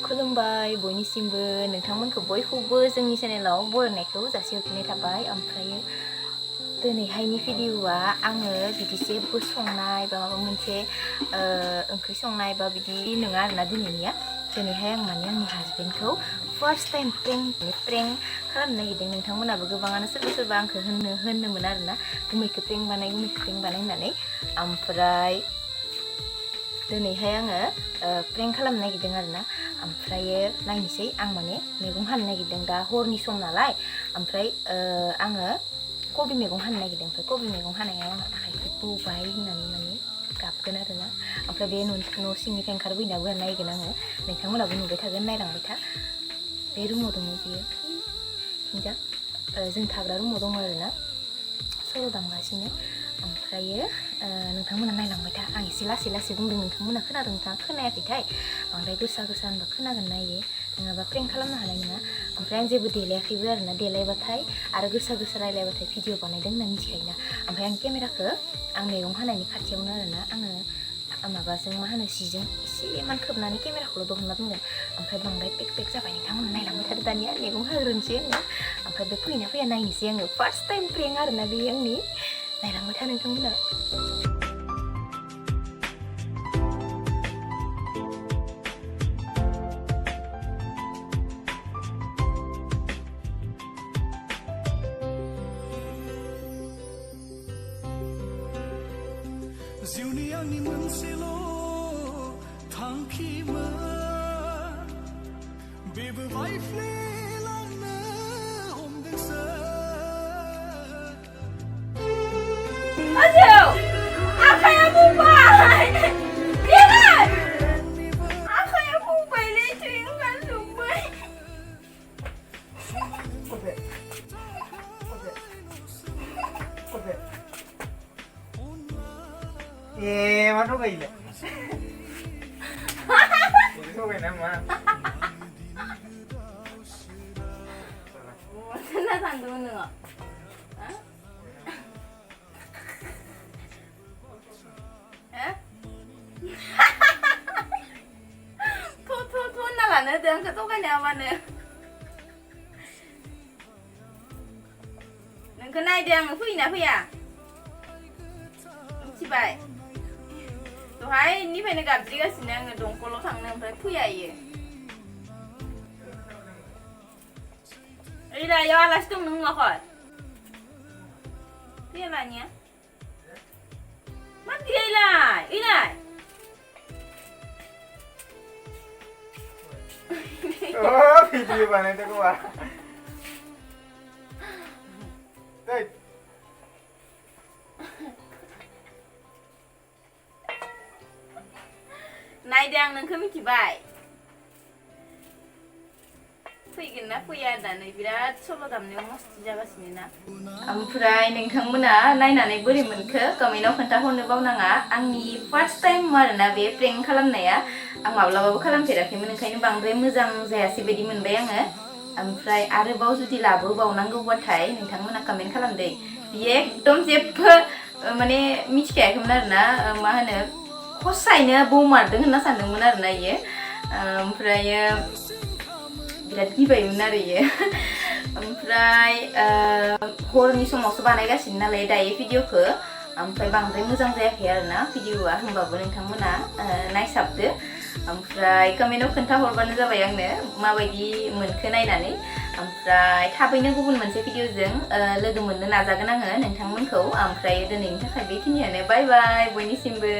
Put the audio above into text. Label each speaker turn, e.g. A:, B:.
A: खुलुमबाय बयनिसिमबो नोंथांमोनखौ बयखौबो जोंनि चेनेलाव बरायनायखौ जासिहरफिननाय थाबाय। ओमफ्राय दिनैहायनि भिडिअआ आङो बिदि जेबो संनाय बा माबा मोनसे ओंख्रि संनाय बा बिदि नङा आरोना दिनैनिया। दिनैहाय आं माने आंनि हासबेन्डखौ फार्स्ट टाइम प्रेंक खालामनो नागिरदों। नोंथांमोनाबो गोबाङानो सोरबा आंखौ होनोमोन आरोना गुमैखौ प्रेंक बानाय होननानै। ओमफ्राय दिनैहाय आङो प्रेंक खालामनो नागिरदों आरोना। ओमफ्रायो नायनोसै आं माने मैगं हानो नागिरदों दा हरनि सम नालाय। ओमफ्राय आङो कबि मैगं हानो नागिरदों। ओमफ्राय कबि मैगं हानायाव आं आखाइखौ बौबाय होननानै माने गाबगोन आरोना। ओमफ्राय बे न' सिंनिफ्राय ओंखारबोनायावबो नायगोन आङो। नोंथांमोनाबो नुबाय थागोन, नायलांबाय था। बे रुमाव दङ बियो हिन्जा जों थाग्रा रुमाव दङ आरोना, सल' दामगासिनो। ओमफ्रायो नोंथांमोना नायलांबाय था। आं एसे लासै बुंदों, नोंथांमोना खोनादों नोंथाङा खोनायाखैथाय? बांद्राय गोसा होनबा खोनागोन ना इयो, नङाबा प्रेंक खालामनो हानाय नङा। ओमफ्राय आं जेबो देलायाखैबो आरोना। देलायबाथाय आरो गोसा रायलायबाथाय भिडिअ बानायदों होनना मिथिखायोना। ओमफ्राय आं केमेराखौ आं मैगं हानायनि खाथियावनो आरोना आङो माबाजों मा होनो जिजों एसेमान खोबनानै केमेराखौल' दहनना दोनगोन। ओमफ्राय बांद्राय पेक जाबाय। नोंथांमोना नायलांबाय थादो। दानिया मैगं हाग्रोनोसै आङो। ओमफ्राय बे फैया नायनोसै आङो। फार्स्ट टाइम प्रेंक आरोना बे आंनि। नायलांबाय था नोंथांमोना।
B: जिउनि आंनि मोनसेल' थांखिमोन, बेबो बायफ्लेलांनो हमदोंसो।
A: आखाया बौबाय! आखाया बौबायलै ट्रेंक खालामजोब्बाय।
C: Mana tuh gila? Itu kayak nama.
A: Sana sandung nggak? Tuh nalan ada yang ketukan mana? Nengke naik dia ngefui Cibai. Tuhai ini pengen gabji ke sini yang dongkolo tangnya fuyah ye. Ida ya alas tuh nengokot. Dia nanya. Mati lah, ida.
C: Oh, video mana itu gua? Dek.
A: Naik dia nengke mikibai. फैगोन ना फैया होननानै बिराद सल' दामनायाव मस्ति जागासिनो ना। ओमफ्राय नोंथांमोना नायनानै बोरै मोनखो कमेन्टआव खोन्थाहरनो बावनाङा। आंनि फार्स्ट टाइम आरोना बे प्रेंक खालामनाया। आं माब्लाबाबो खालामफेराखैमोन, ओंखायनो बांद्राय मोजां जायासै बायदि मोनबाय आङो। ओमफ्राय आरोबाव जुदि लाबोबावनांगौबाथाय नोंथांमोना कमेन्ट खालामदै। बियो एकदम जेबो माने मिथिखायाखैमोन आरोना, मा होनो खसायैनो बौमारदों होनना सानदोंमोन आरोना इयो। ओमफ्रायो बिराद गिबायमोन आरो इयो। ओमफ्राय हरनि समावसो बानायगासिनो नालाय दायो भिडिअखौ। ओमफ्राय बांद्राय मोजां जायाखै आरोना भिडिअआ, होमबाबो नोंथांमोना नायसाबदो। ओमफ्राय कमेन्टआव खोन्थाहरबानो जाबाय आंनो माबायदि मोनखो नायनानै। ओमफ्राय थाबैनो गुबुन मोनसे भिडिअजों लोगो मोननो नाजागोन आङो नोंथांमोनखौ। ओमफ्राय दिनैनि थाखाय बेखिनियानो। बाय बाय बयनिसिमबो।